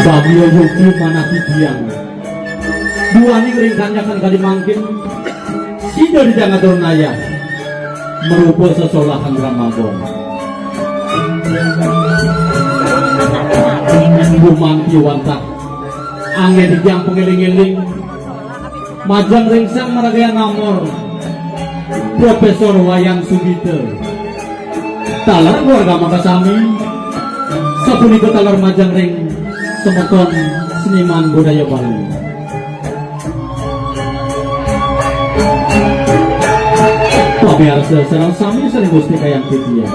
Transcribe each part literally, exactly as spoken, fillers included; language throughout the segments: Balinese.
Bagi yukti manah titiang. Duaning ring kanyakan kadi mangkin, sida di jangan turun ayah, marupa sesolahan Drama Gong. Gumanti wantah, anggen titiang pangeling-eling, majeng ring sang maragayan amor, Profesor Wayan Sugita. Taler keluarga makasami, sapunika taler majeng ring semeton seniman budaya Bali. Pamiarsa sareng sami sané mustikayang titiang.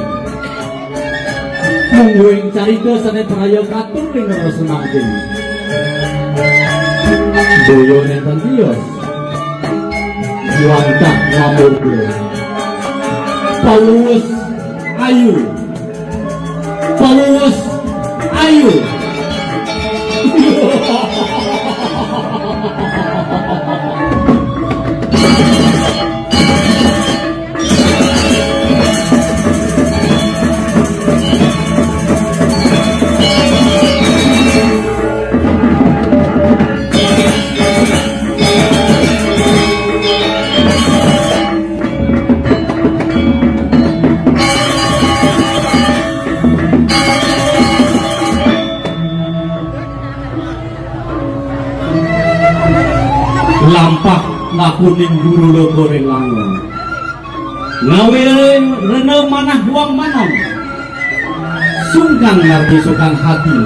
Mungguing carita sané praya katur ring rasa mangkin. Boya nénten tios. Wantah ngamurda. Paulus Ayu. Paulus Ayu. Lampah ngakuning guru loka ring langon. Ngawiling rena manah duang manon. Sungkan ngarti sungkan hati.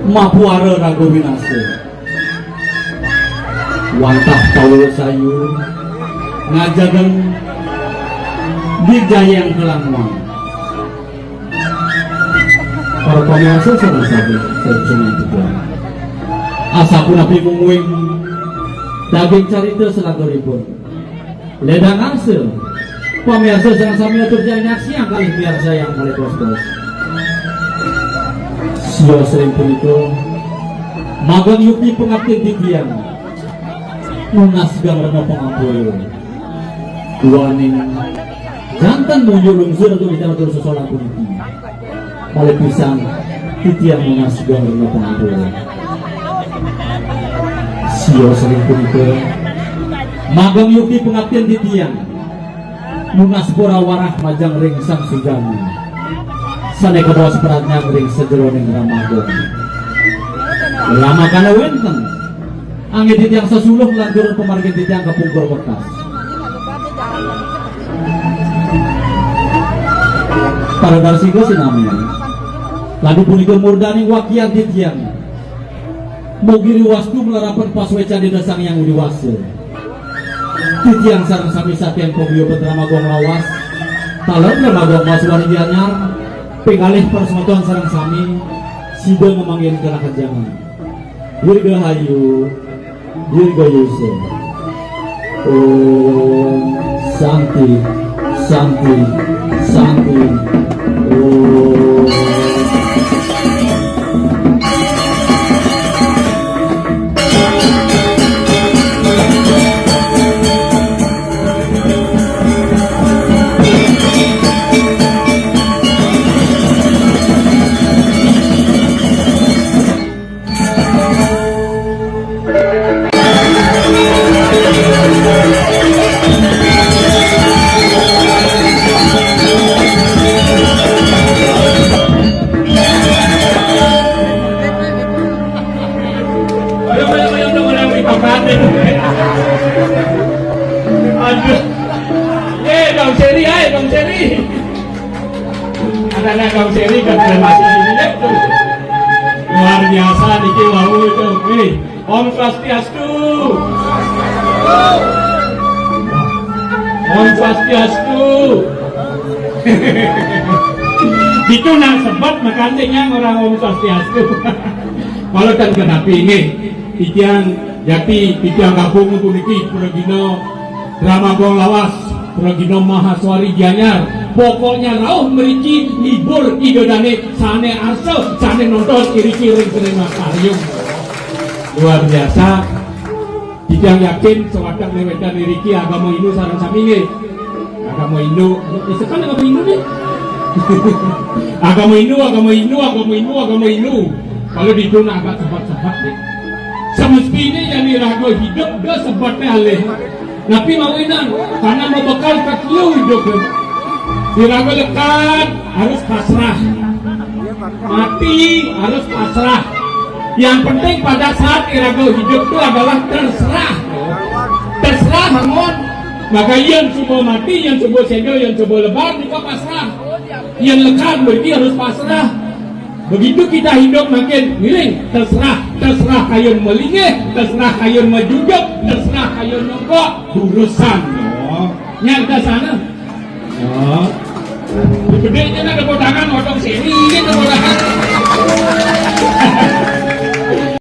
Mapuara raga winasa. Wantah Paulus Ayu ngajegeng dijayang kelangon. Para pamiarsa sareng sami, sareng sami. Asapunapi mungguing daging carita salanturipun. Ledang arsa, pamiarsa sareng sami atur titiang nyaksiang kalih miarsayang kalih kos-kos. Sios ring punika, magang yukti pangaptin titiang, nunas geng rena pangampura. Duaning janten munjuk lungsur atur titiang atur sesolah puniki. Malih pisan, titiang nunas geng rena pangampura. Sios ring punika, magang yukti pangaptin titiang, nunas pura warah majeng ring Sang Sujana. Sané kabaos pradnyan ring sajeroning Drama Gong. Lamakana wénten. Anggé titiang sesuluh lanturang pamargin titiang kapungkur wekas. Paradarsika sinamian. Lan punika murdaning wakian titiang. Mugi riwastu malarapan pasuécan Ida Sang Hyang Widhi Wasa. Titiang sareng sami saking Pogya Drama Gong Lawas. Taler Drama Gong Mahaswari Gianyar. Ping kalih para semeton sareng sami sida ngamanggihin kalajengan. Dirgahayu, Dirgayusa. Om Santi, Santi, Santi. Om. Aduh. Eh, Bang Seri, eh, Bang Seri. Anak-anak Bang Seri kan masih ini tuh. Luar biasa niki wau itu. Wih, Om Swastiastu. Om Swastiastu. Itu nang sebab makanya orang Om Swastiastu. Kalau kan kenapi nggih, titiang jati, titiang gabung puniki pragina Drama Gong Lawas, pragina Mahaswari Gianyar. Pokoknya rauh mriki ngibur Ida Dané sané arsa, sané nonton iriki ring Sinemarium. Luar biasa. Titiang yakin sawatek né wénten iriki agama Hindu sareng sami nggih. Agama Hindu, eh, sekan agama Hindu nih. Agama Hindu, agama Hindu, agama Hindu, agama Hindu. Kalau di dunia agak sebat-sebat deh. Semestinya yang iraga hidup dia sebatnya alih. Napi mawinan, karena membekal kakiu hidup. Iraga lekad harus pasrah. Mati harus pasrah. Yang penting pada saat iraga hidup itu adalah terserah. Terserah, mon. Maka yang suba mati, yang suba seda, yang suba lebar, juga pasrah. Yang lekad berarti harus pasrah. Begitu kita hidup makin miring, terserah, terserah kayun malinggih, terserah kayun majujuk, terserah kayun nyongkok, urusan. Oh. Nya kita sana. Oh. Gedenya ada bodangan, odong sini, ini ada bodangan.